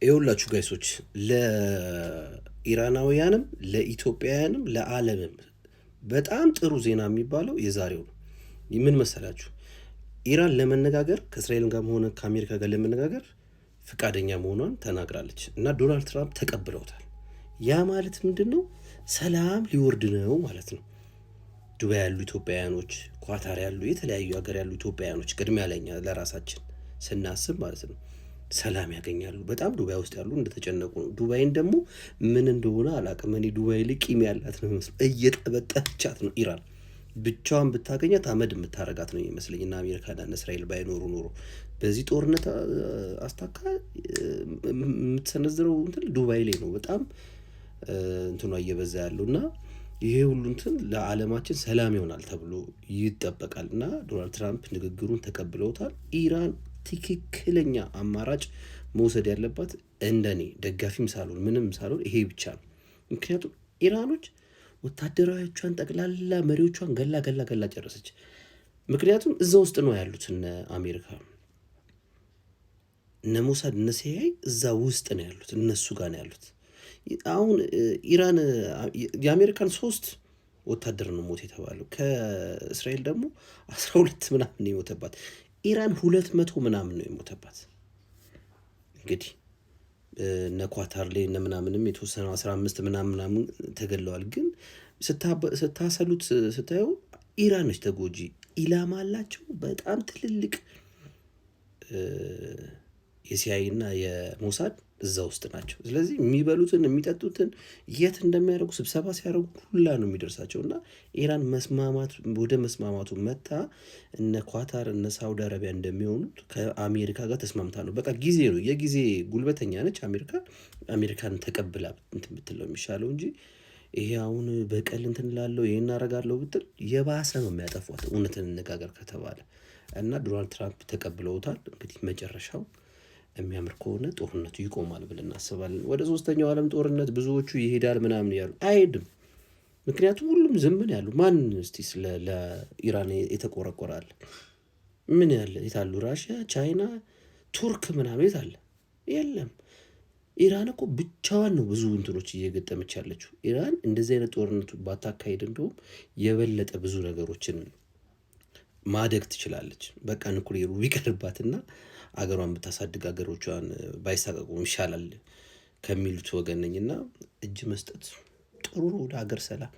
ይኸውላችሁ guys ኦች፣ ለኢራናውያንም ለኢትዮጵያውያንም ለዓለምም በጣም ጥሩ ዜና የሚባለው የዛሬው ነው። ምን መሰላችሁ? ኢራን ለመነጋገር ከእስራኤል ጋር ሆነ ከአሜሪካ ጋር ለመነጋገር ፈቃደኛ መሆኗን ተናግራለች እና ዶናልድ ትራምፕ ተቀብለውታል። ያ ማለት ምንድን ነው? ሰላም ሊወርድ ነው ማለት ነው። ዱባይ ያሉ ኢትዮጵያውያኖች፣ ኳታር ያሉ፣ የተለያዩ ሀገር ያሉ ኢትዮጵያውያኖች ቅድሚያ ለኛ ለራሳችን ስናስብ ማለት ነው ሰላም ያገኛሉ። በጣም ዱባይ ውስጥ ያሉ እንደተጨነቁ ነው። ዱባይን ደግሞ ምን እንደሆነ አላውቅም። እኔ ዱባይ ላይ ቂም ያላት ነው የሚመስለው። እየጠበጠቻት ነው ኢራን። ብቻዋን ብታገኛት አመድ የምታረጋት ነው የሚመስለኝ። እና አሜሪካና እስራኤል ባይኖሩ ኖሮ በዚህ ጦርነት አስታካ የምትሰነዝረው እንትን ዱባይ ላይ ነው በጣም እንትኗ እየበዛ ያለው። እና ይሄ ሁሉ እንትን ለዓለማችን ሰላም ይሆናል ተብሎ ይጠበቃል። እና ዶናልድ ትራምፕ ንግግሩን ተቀብለውታል። ኢራን ትክክለኛ አማራጭ መውሰድ ያለባት እንደኔ ደጋፊም ሳልሆን ምንም ሳልሆን ይሄ ብቻ ነው። ምክንያቱም ኢራኖች ወታደራዊቿን ጠቅላላ መሪዎቿን ገላ ገላ ገላ ጨረሰች። ምክንያቱም እዛ ውስጥ ነው ያሉት እነ አሜሪካ፣ እነ ሞሳድ፣ እነ CIA እዛ ውስጥ ነው ያሉት፣ እነሱ ጋር ነው ያሉት። አሁን ኢራን የአሜሪካን ሶስት ወታደር ነው ሞት የተባለው፣ ከእስራኤል ደግሞ 12 ምናምን ነው የሞተባት። ኢራን 200 ምናምን ነው የሞተባት። እንግዲህ እነ ኳታር ላይ እነ ምናምንም የተወሰነው 15 ምናምን ምናምን ተገለዋል። ግን ስታሰሉት ስታየው ኢራን ነች ተጎጂ። ኢላማ አላቸው በጣም ትልልቅ የ CIA እና የሞሳድ እዛ ውስጥ ናቸው። ስለዚህ የሚበሉትን የሚጠጡትን የት እንደሚያደርጉ ስብሰባ ሲያደርጉ ሁላ ነው የሚደርሳቸው። እና ኢራን መስማማት ወደ መስማማቱ መታ እነ ኳታር እነ ሳውዲ አረቢያ እንደሚሆኑት ከአሜሪካ ጋር ተስማምታ ነው። በቃ ጊዜ ነው፣ የጊዜ ጉልበተኛ ነች አሜሪካ። አሜሪካን ተቀብላ እንትን ብትል ነው የሚሻለው እንጂ ይሄ አሁን በቀል እንትን እላለሁ ይሄን አደርጋለሁ ብትል የባሰ ነው የሚያጠፏት፣ እውነትን እንነጋገር ከተባለ። እና ዶናልድ ትራምፕ ተቀብለውታል። እንግዲህ መጨረሻው የሚያምር ከሆነ ጦርነቱ ይቆማል ብለን እናስባለን። ወደ ሶስተኛው ዓለም ጦርነት ብዙዎቹ ይሄዳል ምናምን ያሉ አይሄድም። ምክንያቱም ሁሉም ዝም ነው ያሉ። ማን እስቲ ስለ ለኢራን የተቆረቆረ አለ? ምን ያለ የታሉ? ራሽያ፣ ቻይና፣ ቱርክ ምናምን የት አለ? የለም። ኢራን እኮ ብቻዋን ነው ብዙ እንትኖች እየገጠመች ያለችው። ኢራን እንደዚህ አይነት ጦርነቱ ባታካሄድ እንደውም የበለጠ ብዙ ነገሮችን ማደግ ትችላለች። በቃ ኑክሌሩ ቢቀርባትና አገሯን ብታሳድግ አገሮቿን ባይሳቀቁ ይሻላል ከሚሉት ወገን ነኝ። እና እጅ መስጠት ጥሩ ነው ለሀገር ሰላም።